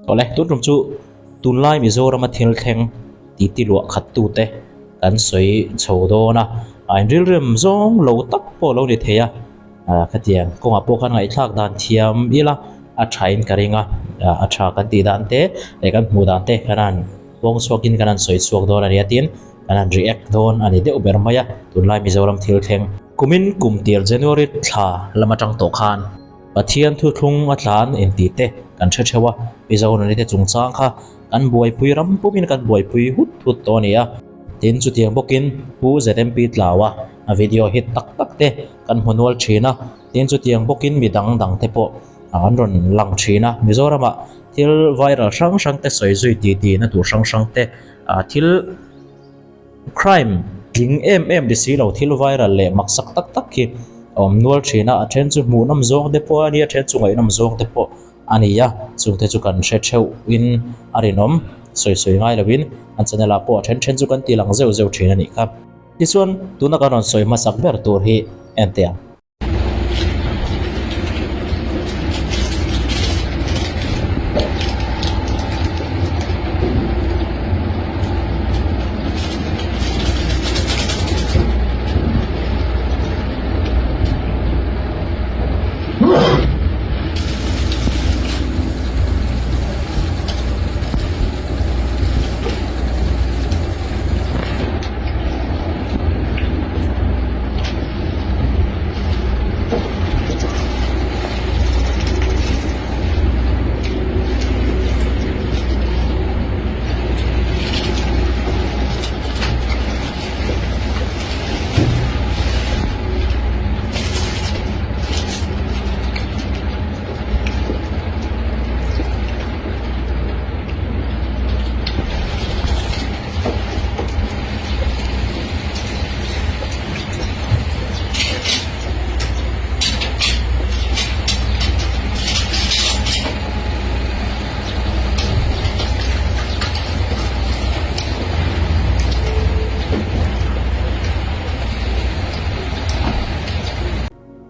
Awle, tun tum chu tunlai Mizorama thil thleng titi luah khat tute kan sawi chho dawn a, a inrilrem zawng lo tak pawh lo ni thei a, khatiang kawngah pawh khan ngaihthlak dan thiam ila a thain ka ring a, a tha kan tih dan te leh kan hmuh dan te kan han pawng chhuakin kan han sawi chhuak dawn a nia tin kan han react dawn a ni deuh ber mai a, tunlai Mizoram thil thleng. Kumin kum tir January thla lam atang tawh khan Pathian thuthlung a tlan intih te kan hre theuh a, Mizo nunite chungchang kha kan buaipui ram pumin kan buaipui hut hut tawh a ni a. Tin, chutiang bawkin Pu ZMP Tlaua a video hit tak tak te kan hmu nual thin a, tin chutiang bawkin mi dang dang te pawh an rawn lang thin a. Mizoramah thil viral hrang hrang te sawi zui ti ti na tur hrang hrang te thil Crime tling em em ti si lo thil viral leh maksak tak tak hi a awm nual thin a, a then chu hmuhnawm zawng te pawh a nia, a then chu ngaihnawm zawng te pawh a ni a, chungte chu kan hre theuh in a rinawm sawi sawi ngai lo in an channel ah pawh a then then chu kan ti lang zeuh zeuh thin a nih kha. Tichuan tuna kan rawn sawi hmasak ber tur hi en teh ang.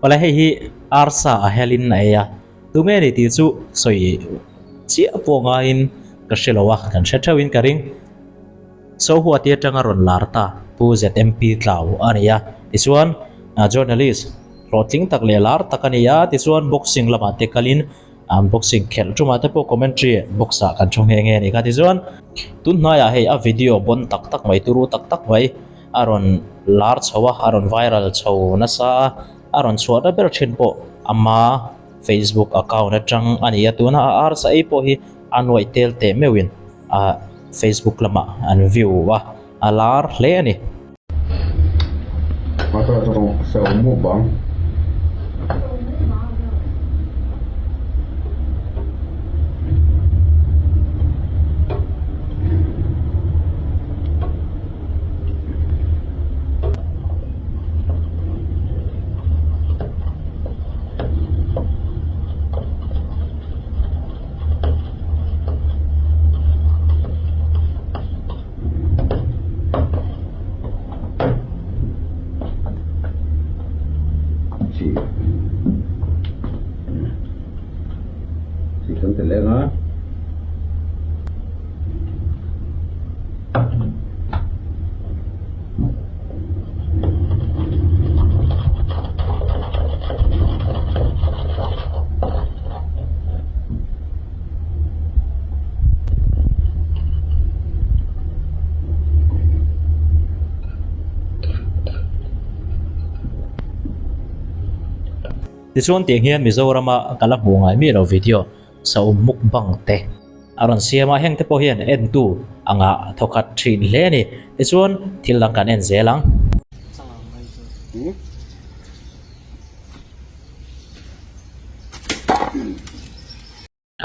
Awle hei hi arsa a helin a ei a, tunge ni tih chu sawi chiah pawh ngaiin ka hre lo a, kan hre theuhin ka ring. Sohua ti atanga rawn lar ta Pu ZMP Tlau a ni a, tichuan journalist hlawhtling tak leh lar tak a ni a, tichuan boxing lamah te kalin boxing khelh tumah te pawh commentary box ah kan thu nghe nghe a ni kha. Tichuan tun hnaiah hei a video bawn tak tak mai turu tak tak mai a rawn lar chho a, a rawn viral chho nasa a, a rawn chhuah na ber thin pawh ama Facebook account atang a ni a, tuna a arsa ei pawh hi a nuaih tel teh meuhin a Facebook lamah an view a, a lar hle a ni. Tichuan tiang hian Mizorama ka la hmuh ngai miah lo video saum mukbang te a rawn siam a, heng te pawh hian entu anga thawkhat thin hle a ni. Tichuan thil dang kan en zel ang.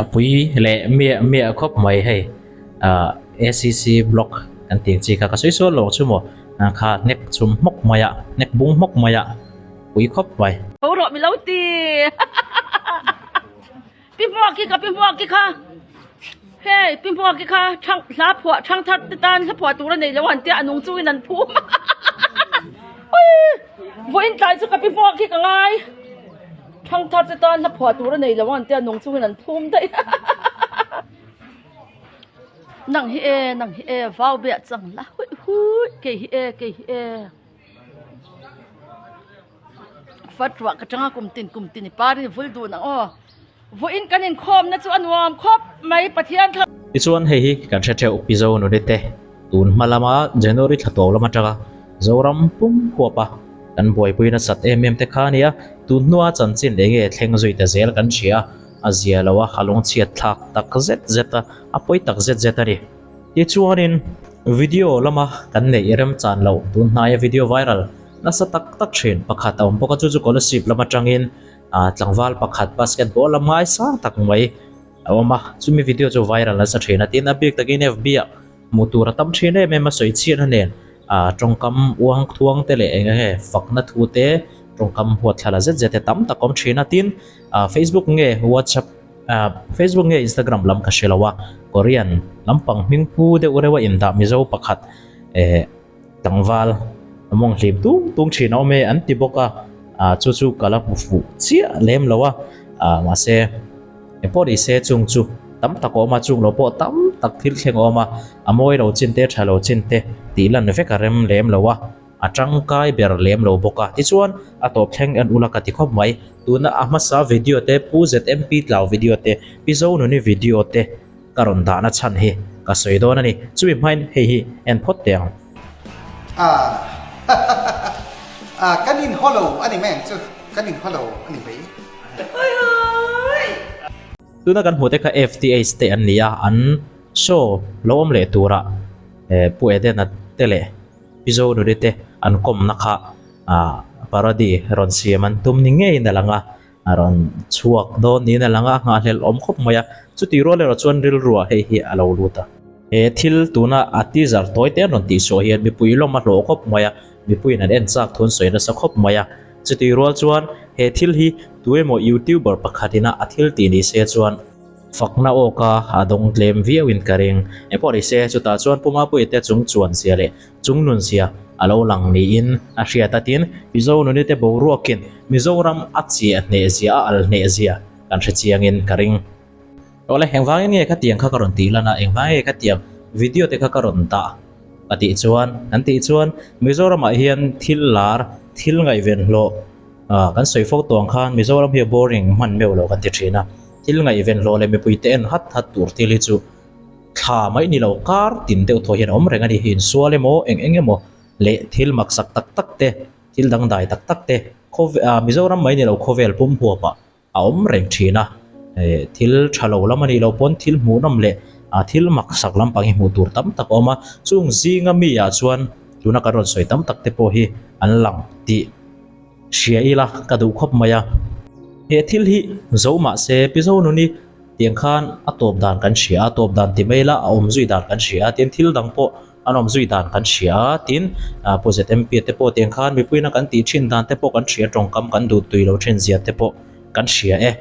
A pui leh miah miah khawp mai hei ah acc block kan tih ang chi kha ka sawi sual lo chu maw kha hnek chhum hmawk mai a hnek bung hmawk mai a pui khawp mai. Tho rawh mi lo ti Pi Hmuaki ka Pi Hmuaki kha hei Pi Hmuaki kha thang hla phuah thang thar te tan hla phuah tur a nei lo an tia a nung chungin an phum vawiin tlai chu ka Pi Hmuaki ka ngai. Thangthar te tan hla phuah tur a nei lo ang tia nung chungin an phum daih a. Nang hi e, nang hi e, vau biah chang la huih huih, kei hi e, kei hi e. Fat ruah ka tanga kum tin kum tin i parin vul dun ang aw. Vawiin kan inkhawmna chu a nuam khawp mai Pathian thla. Tichuan hei hi kan hre theuh Pi Zonuni te tun hma lama January thla tawp lam atanga Zoram pum huapa kan buaipui nasat em em te kha a nia, tun hnua chanchin eng nge thleng zui ta zel kan hria a, a zia lo a, a lungchhiat thlak tak zet zet a, a pawi tak zet zet a ni. Tichuanin video lama kan neih remchan loh tun hnaia video viral nasa tak tak thin pakhat a awm bawk a, chu chu Kolasib lam atangin ah tlangval pakhat basketball lam ngaisang tak mai a awm a, chumi video chu viral nasa thin a, tin a bik takin FB ah hmuh tur a tam thin em em a, sawi chhiatna nen ah tawngkam uang thuang te leh eng enge fakna thu te tawngkam huat thla la zet zet te tam tak awm thin a, tin ah Facebook nge WhatsApp ah Facebook nge Instagram lam ka hre lo a, Korean lampang hming pu deuh reuh a indah Mizo pakhat eh. Tlangval a mawng hlim tung tung thin a awm e an ti bawk a, ah chu chu ka la hmu fuh chiah lem lo a, ah mahse engpawh ni se chung chu tam tak a awm a, chung lo pawh tam tak thil thleng a awm a, a mawi lo chin te tha lo chin te tih lan vek a rem lem lo a, a tangkai ber lem lo bawk a, tichuan a tawp thleng en ula ka ti khawp mai, tuna a hmasa video te Pu ZMP Tlau video te Pi Zonuni video te. Ka rawn dahna chhan hi ka sawi dawn a ni. Chumi hmain hei hi en phawt teh ang. Ah ah kan in haw lo a ni mai ang chu, kan in haw lo a ni mai. Tuna kan hmuh te kha FTH te an ni a, an show lo awm leh tura Pu Edena te leh Pi Zonuni te an kawmna kha parody rawn siam an tum ni ngeiin a lang a. A rawn chhuak dawn niin a lang a, nghahhlelh awm khawp mai a, chutih rual erawh chuan rilruah hei hi a lo lut a. He thil tuna a teaser tawi te an rawn tih suah hian mipui lawm a hlawh khawp mai a, mipuiin an en chak thu an sawi nasa khawp mai a. Chutih rual chuan he thil hi tuemaw youtuber pakhatin a a thil tih ni se chuan, Fakna awka a dawng tlem viauin ka ring. Engpawh ni se, chutah chuan Pu Mapuia te chung chuan zia leh chung nun zia a lo lang niin a hriat a tin, Mizo nunite boruakin Mizoram a chiah hneh zia, a al hneh zia kan hre chiangin ka ring. Awle, engvangin nge ka tiang kha ka rawn tih lan a, engvangin nge ka tiang video te kha ka rawn dah ka tih chuan, kan tih chuan Mizoramah hian thil lar, thil ngaihven hlawh, Kan sawi fo tawng khan Mizoram hi a boring hman meuh lo kan ti thin a, thil ngaihven hlawh leh mipuite en hat hat tur thil hi chu thla mai ni lo kar tin deuh thaw hian a awm reng a ni. Insual emaw eng eng emaw leh thil maksak tak tak te, thil dangdai tak tak te Mizoram mai ni lo khawvel pum huapah a awm reng thin a, thil tha lo lam a nih loh pawn thil hmuhnawm leh thil maksak lampang hi hmuh tur tam tak a awm a, chung zinga mi ah chuan tuna kan rawn sawi tam tak te pawh hi an lang tih hria ila ka duh khawp mai a. He thil hi zo mah se Pi Zonuni tiang khan a tawp dan kan hria a, tawp dan ti mai ila a awm zui dan kan hria a, tin thil dang pawh an awm zui dan kan hria a, tin Pu ZMP te pawh tiang khan mipuina kan tih thin dan te pawh kan hria, tawngkam kan duh tui lo thin zia te pawh kan hria e,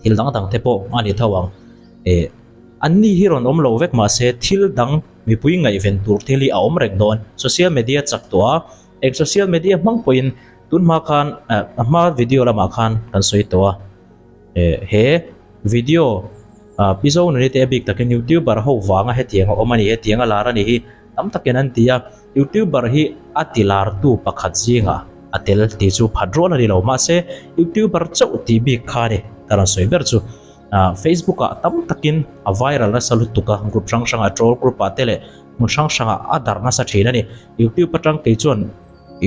thil dang dang te pawh a ni tho ang. Eh an ni hi rawn awm lo vek mahse thil dang mipui ngaihven tur thil hi a awm reng dawn, social media chak tawh a, eng social media hmang pawhin tun hma khan a hma video lamah khan kan sawi tawh a, eh he video ah Pi Zonuni te a bik takin youtuber ho vanga hetiang a awm a ni, hetiang a lar a ni hi tam takin an ti a, youtuber hi a ti lar tu pakhat zingah a tel tih chu phat rual a ni lo mahse youtuber chauh tih bik kha a ni ka rawn sawi ber chu. Ah Facebook ah tam takin a viral nasa lutuk a, group hrang hrang ah troll group ah te leh hmun hrang hrang ah a darh nasa thin a ni. YouTube atang kei chuan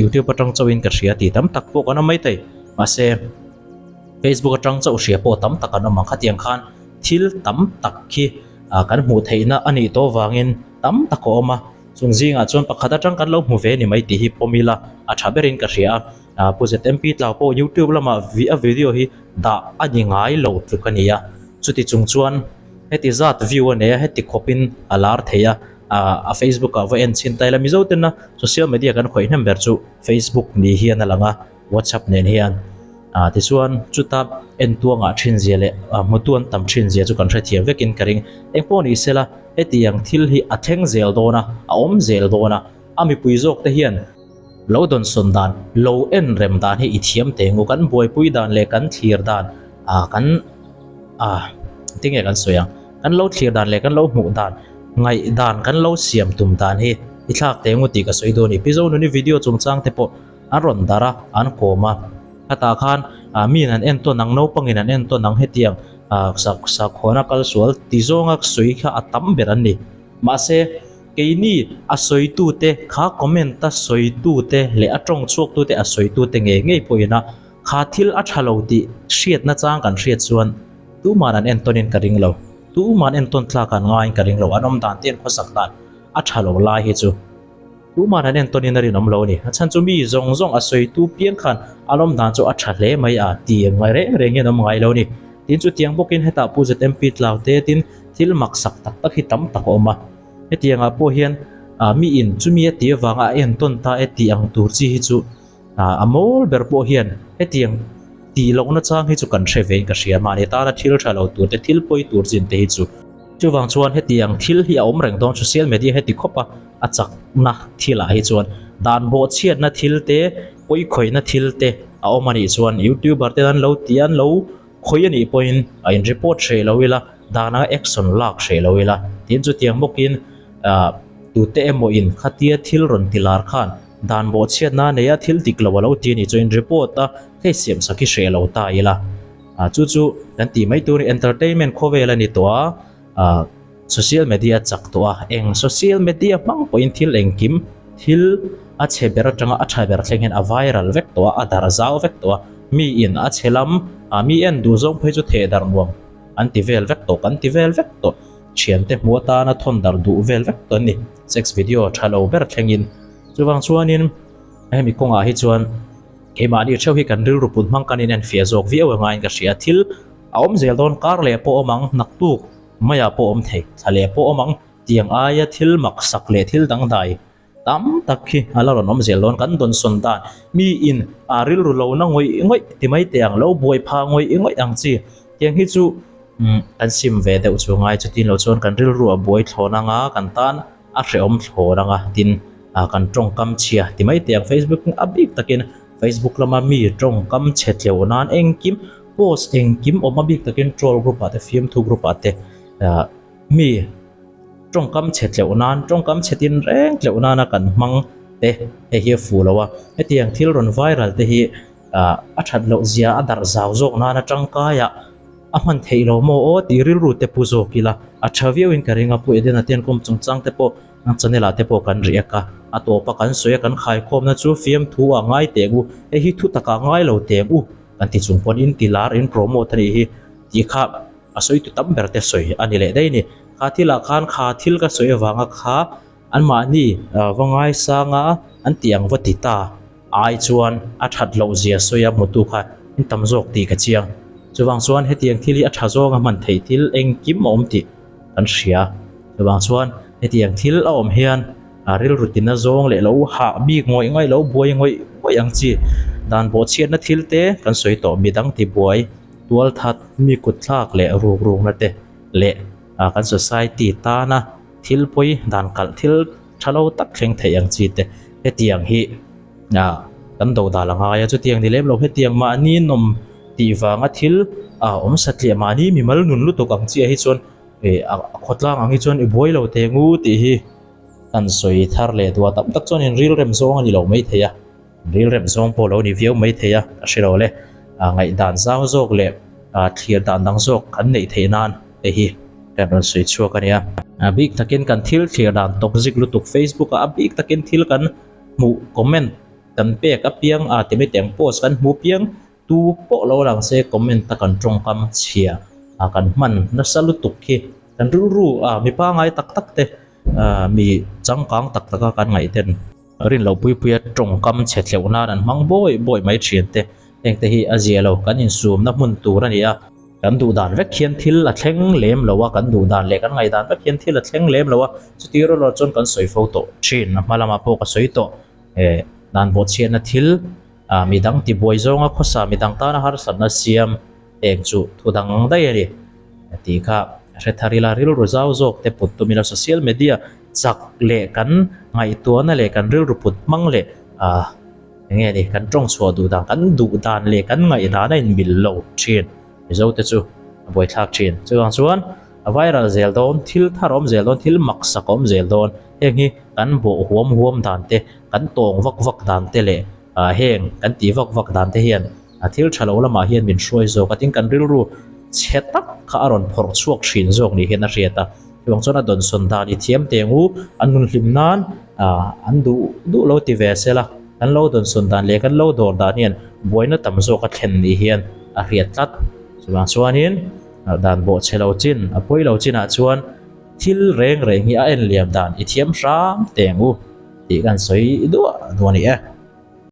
YouTube atang chauhin ka hria tih tam tak pawh kan awm maithei mahse Facebook atang chauh hria pawh tam tak an awm ang khatiang khan thil tam tak khi ah kan hmuh theihna a nih tawh vangin tam tak a awm a, chung zingah chuan pakhat atang kan lo hmu ve ni mai tih hi pawm ila a tha berin ka hria a. Ah Pu ZMP Tlau pawh YouTube lamah a video hi dah a ni ngai lo tluk a ni a, chuti chung chuan heti zat view a nei a, heti khawpin a lar thei a, ah a Facebook ah va en chhin ta ila Mizo tena social media kan khawih hnem ber chu Facebook ni hian a lang a, WhatsApp nen hian ah tichuan chuta en tuangah thin zia leh ah hmutu an tam thin zia chu kan hrethiam vekin ka ring. Engpawh ni sela hetiang thil hi a thleng zel dawn a, a awm zel dawn a, a mipui zawk te hian. Lo dawnsawn dan, lo en rem dan hi i thiam teh ngu, kan buaipui dan leh kan thlir dan ah kan ah tinge kan sawi ang, kan lo thlir dan leh kan lo hmuh dan Ngaihdan kan lo siam tum dan hi i thlak teh ngu tih ka sawi dawn a ni. Pi Zonuni video chungchang te pawh an rawn darh a, an kawm a. Khatah khan miin an entawn ang, naupangin an entawn ang hetiang sakhuana kal sual ti zawnga sawi kha a tam ber an ni. Mahse, keini a sawitute, kha comment a sawitute leh a tawng chhuaktute a sawitute ngei ngei pawhin a kha thil a tha lo tih hriatna chang kan hriat chuan tuman an entawnin ka ring lo. Tuman entawn tlak an ngaiin ka ring lo. An awm dan te an khawsak dan a tha lo lai hi chu. Tuman an entawnin a rinawm lo a ni. A chhan chu mi zawng zawng a sawitu piang khan a lawm dan chu a tha hle mai a ti ngai reng reng hian a awm ngai lo a ni. Tin chutiang bawkin hetah Pu ZMP Tlau te tin thil mak sak tak tak hi tam tak a awm a. Hetiangah pawh hian mi in chumi a tih avanga a entawn ta e tih ang tur chi hi chu a mawl ber pawh hian hetiang tih lohna chang hi chu kan hre vein ka hria. Mahni tana thil tha lo tur te thil pawi tur chin te hi chu. Chuvang chuan hetiang thil hi a awm reng dawn social media heti khawp a. A chakna thilah hi chuan dan bawhchhiatna thil te, pawikhawihna thil te a awm a nih chuan youtuber te an lo tih an lo khawih a nih pawhin a in report hreh lo ila, dan anga action lak hreh lo ila tin chutiang bawkin ah tute emaw in khatia thil rawn ti lar khan dan bawhchhiatna a nei a thil dik lo a lo ti a nih chuan in report a hei siam sak hi hreh lo ta ila ah chu chu kan tih mai tur entertainment khawvel a ni tawh a ah. Social media chak tawh a, eng social media hmang pawhin thil engkim thil a chhe ber atanga a tha ber thleng hian a viral vek tawh a, a darh zau vek tawh a, mi in a chhe lam ah mi en duh zawng phei chu theh darh nuam an ti vel vek tawh kan ti vel vek tawh, thiante hmuh atana thawn darh duh vel vek tawh an ni, sex video tha lo ber thlengin. Chuvang chuanin hemi kawngah hi chuan keimahni theuh hi kan rilru put hmang kan inenfiah zawk viau angaiin ka hria, thil a awm zel dawn kar leh pawh awm ang naktuk. Maiah pawh awm thei, thla leh pawh awm ang, tiang aia thil mak sak leh thil dangdai tam tak khi a la rawn awm zel dawn. Kan dawnsawn dan, mi in a rilru lo na ngawih ngawih ti mai teh ang, lo buai pha ngawih ngawih ang chi. Tiang hi chu kan sim ve deuh chu ngai chutin lo chuan kan rilru a buai thlawn anga kan tan a hrehawm thlawn anga tin kan tawngkam chhia ti mai teh ang. Facebook a bik takin Facebook lama mi tawngkam chhe tleuh nan engkim Post engkim awm a bik takin troll group ah te fiamthu group ah te ah mi tawngkam chhe tleuh nan tawngkam chhe tin reng tleuh nana kan hmang te hei hi a fuh lo a hetiang thil rawn viral te hi ah a that loh zia a darh zau zawk nana tangkai ah a hman theih lo maw aw tih rilru te pu zawk ila a tha viau in ka ring a pu Edena te an kawm chungchang te pawh ang channel ah te pawh kan riak a a tawp a kan sawi a kan khaikhawmna chu fiamthu ah ngai teh ang u hei hi thu takah ngai lo teh ang u. Kan ti chung pawn in ti lar in promote a nih hi tih kha a sawi tu tam ber te sawi a ni leh daih a ni. Kha thil ah khan kha thil ka sawi avanga kha anmahni va ngaisang a an tih ang va ti ta ai chuan a that loh zia sawi a hmutu kha in tam zawk tih ka chiang. Chuvang chuan hetiang thil hi a tha zawng a hman theih thil engkim a awm tih kan hria. Chuvang chuan hetiang thil a awm hian A rilru tina zawng leh lo hah bik ngawih ngawih lo buai ngawih ngawih ang chi. Dan bawhchhiatna thil te kan sawi tawh midang tibuai, tualthat, mi kutthlak leh rukrukna te leh kan society tana thil pawi dan kalh thil tha lo tak thleng theih ang chi te hetiang hi kan do dal a ngai a. Chutiang ni lem lo hetiang mahni nawm tih vanga thil a awm satliah mahni mimal nun lutuk ang chiah hi chuan a khawtlang ang hi chuan i buai lo teh ngu tih hi. Kan sawi thar leh duah tam tak chuan in rilrem zawng a ni lo mai thei a, rilrem zawng pawh lo ni viau mai thei a, ka hre lo le. Ngaihdan zau zawk leh thlir dan dang zawk kan neih theih nan hei hi kan rawn sawi chhuak a nia. A bik takin kan thil thlir dan toxic lutuk Facebook ah a bik takin thil kan hmuh comment kan pek apiang a ti mai teh ang post kan hmuh apiang Tu pawh lo lang se comment a kan tawngkam chhia a kan hman nasa lutuk khi kan rilru a mi pangai tak tak te mi changkang tak tak a kan ngaih ten rin loh pui pui a tawngkam chhe tleuh nan an hmang bawi bawi mai thin te heng te hi a zia lo kan insumna hmun tur a ni a. Kan duh dan vek hian thil a thleng lem lo a kan duh dan leh kan ngaih dan vek hian thil a thleng lem lo a chuti rawlh rawlh chuan kan sawi fo tawh thin a hma lamah pawh ka sawi tawh dan bawhchhiatna thil Ah, midang tibuai zawnga khawsa midang tana harsatna siam eng chu thu dang daih a ni. Tih kha hre thar ila rilru zau zawk te put tum ila social media chak leh kan ngaihtuahna leh kan rilru put hmang leh ah eng nge ni kan tawng chhuah duh dan kan duh dan leh kan ngaihdan a inmil lo thin Mizo te chu a buaithlak thin. Chuvang chuan. A viral zel dawn, thil thar awm zel dawn, thil maksak awm zel dawn. Heng hi kan bawh huam huam dan te, kan tawng vak vak dan te leh heng kan tih vak vak dan te hian a thil tha lo lamah hian min hruai zawk a. Tin, kan rilru chhe tak kha a rawn phawrh chhuak thin zawk ni hian a hriat a. Chuvang chuan a dawnsawn dan i thiam teng u, an nun hlim nan an duh duh lo ti ve se la, kan lo dawnsawn dan leh kan lo dawr dan hian buaina tam zawk a thlen ni hian a hriat tlat. Chuvang chuanin dan bawh chhe lo chin, a pawi lo chinah chuan thil reng reng hi a en liam dan i thiam hram teng u tih kan sawi duah duah a ni e.